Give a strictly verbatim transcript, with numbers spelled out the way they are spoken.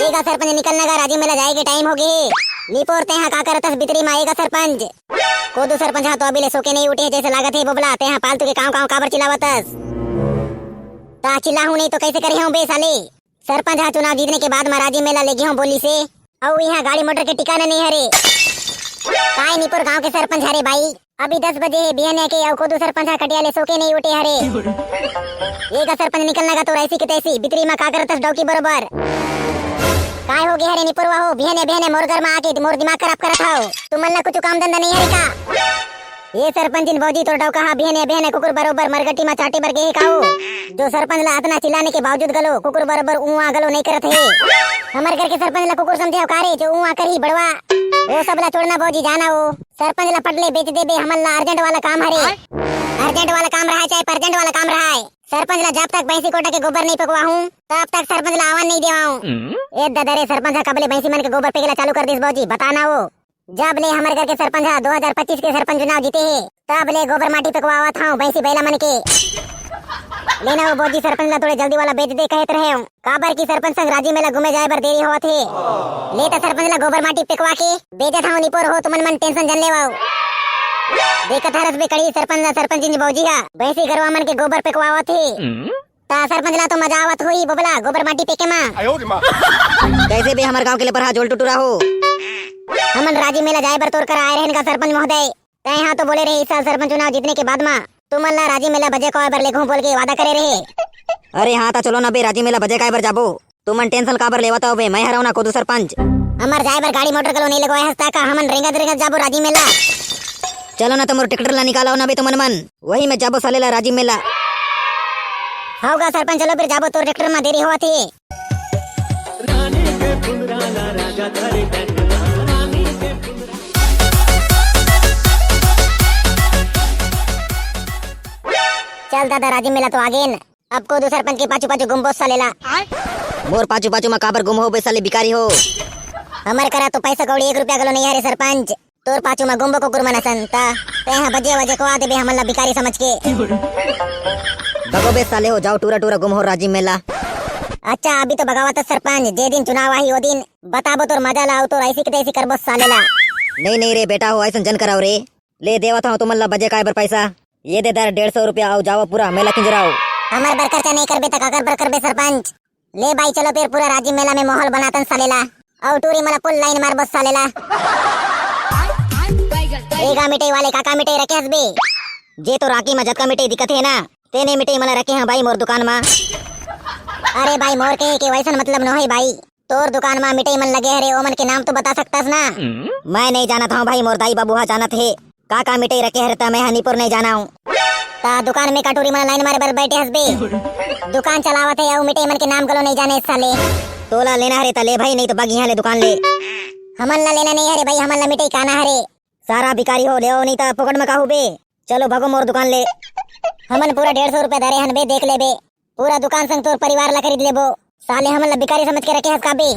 ए गा सरपंच, निकल ना गा, राजी मेला जाए के टाइम हो गे हे। निपोर, तेहा का करत हस बितरी मा, ए गा सरपंच? कोदू सरपंच हा तो अभी ले सो के नहीं उठे हे जैसे लागत हे। बोबला, तेहा फालतू के कांव कांव काबर चिल्लावतस? ता चिल्लाहूं नहीं तो कैसे करे हूं बे साले? सरपंच हा चुनाव जीतने के बाद मा राजी मेला ले गे हूं बोली से, अउ इहां गाड़ी मोटर के ठिकाना नहीं हरे। काय निपोर गांव के सरपंच हरे भाई? अभी दस बजे हे बिहनिया के, अउ कोदू सरपंच हा कटिया ले सो के नहीं उठे हरे। ए गा सरपंच, निकल ना गा, तोर ऐसी के तैसी, बितरी मा का करत हस डौकी बरोबर? काय हो गे हरे निपोरवा हो, बिहनिया बिहनिया मोर घर मा आके मोर दिमाग खराब करत हव। तुमन ला कुछ काम धंधा नहीं हरे का? ए सरपंचिन भौजी, तोर डौका हा बिहनिया बिहनिया कुकुर बरोबर मरगटी मा चाटे बर गे हे का हो? जो सरपंच ला अतना चिल्लाने के बावजूद घलो कुकुर बरोबर ऊआ घलो नहीं करत हे। हमर घर के सरपंच ला कुकुर समझे हव का रे, जो ऊआ करही बड़वा? वो सब ला छोड़ना भौजी, जाना वो। सरपंच ला पट ले, बेच देबे, हमन ला अर्जेंट वाला काम हरे। अर्जेंट वाला काम रहाय चाहे परजेंट वाला काम रहाय, सरपंच ला जब तक भैंसी कोटा के गोबर नहीं पेकवाहूं, तब तक सरपंच ला आवन नहीं देवाऊं। ए ददा रे, सरपंच हा कब ले भैंसी मन के गोबर पेके ला चालू कर दिस भौजी, बता ना वो। जब ले हमर घर के सरपंच हा दो हजार पच्चीस के सरपंच चुनाव जीते हे, तब ले गोबर माटी पेकवावत हूं भैंसी बैला मन के। लेना वो भौजी, सरपंच ला थोड़े जल्दी वाला बेच दे कहत रहे हूं, काबर की सरपंच संग राजी मेला घूमे जाए बर देरी होवत हे। ले त सरपंच ला गोबर माटी पेकवा के बेचत हूं निपोर हो, तुमन मन टेंशन जन लेवाओ। देखत हरस बे कड़ी, सरपंच ला सरपंचिन भौजी हा भैंसी गरवा मन के गोबर पेकवावत हे। ता सरपंच ला तो मजा आवत होही बोबला, गोबर माटी पेके मा। कैसे बे हमर गांव के लेपर हा जोल टुटुरा हो? हमन राजी मेला जाए बर तोर करा आए रहेन का सरपंच महोदय? तैं हा तो बोले रहे इस साल सरपंच चुनाव जीतने के बाद मा तुमन ला राजी मेला बजे कवाए बर लेगहूं बोल के वादा करे रहे। अरे हां, ता चलो ना बे, राजी मेला बजे काय बर जाबो? तुमन टेंशन काबर लेवत हो बे, मैं हरव ना कोदू सरपंच। हमर जाए बर गाड़ी मोटर घलो नहीं लगवाए हस ता का, हमन रेंगत रेंगत जाबो राजी मेला। चलो ना, तुमर ट्रैक्टर ला निकालो ना बे तुमन मन, वही में जाबो साले ला राजी मेला। हव गा सरपंच, चलो फिर जाबो, तोर ट्रैक्टर में देरी होवत हे। चल दादा, राजी मेला तो आगेन, अब कोदू सरपंच के पाछू पाछू घूमबो साले ला। मोर पाछू पाछू में काबर घूमहू बे साले भिखारी हो? हमर करा तो पैसा कौड़ी एक रुपया घलो नहीं हरे सरपंच, तोर पाछू में घूमबो कुकुर मन असन, त तैं हा बजे वजे कवा देबे हमन ला भिखारी समझ के। भगो बे साले हो, जाओ टूरा टूरा घूमहू राजी मेला। अच्छा, अभी तो बगावत सरपंच, जे दिन चुनाव आही ओ दिन बताबो तोर मजा ला, अउ तोर ऐसी के तैसी करबो साले ला। नहीं नहीं रे बेटा हो, ऐसन जन कराओ रे। ले देवत हूं तुमन ला बजे काय बर पैसा। ये दे दर डेढ़ सौ रुपया, अउ जाओ पूरा मेला किंजराओ। हमर बर खर्चा नहीं करबे त काकर बर करबे सरपंच? ले भाई चलो फिर पूरा राजी मेला में माहौल बनातन साले ला। अउ टूरी मला फुल लाइन मारबो साले ला। ए गा मिठाई वाले, काका मिठाई रखे हस बे? जे तो राखी में जतका मिठाई दिखत हे ना, तेने मिठाई मला रखे हां भाई मोर दुकान मा। अरे भाई, मोर कहे के वैसन मतलब नो है भाई। तोर दुकान मा मिठाई मन लगे हरे, ओमन के नाम तो बता सकतस ना? मैं नहीं जानत हूं भाई, मोर दाई बाबू हा जानत हे। का का मिठाई रखे हरे त मैं हा निपोर नहीं जाना हूं। ता दुकान में कटोरी मन लाइन मारे बर बैठे हस बे। दुकान चलावत हे अउ मिठाई मन के नाम घलो नहीं जाने साले। तोला लेना हरे त ले भाई, नहीं तो बग इहां ले दुकान ले। हमन ला लेना नहीं हरे भाई, हमन ला मिठाई खाना हरे। सारा भिखारी हो, ले नहीं त फोकट में काहू बे। चलो भगो मोर दुकान ले। हमन पूरा डेढ़ सौ रुपया धरे हन बे, देख ले बे। पूरा दुकान संग तोर परिवार ला खरीद लेबो। साले हमन ला भिखारी समझ के रखे हस का बे?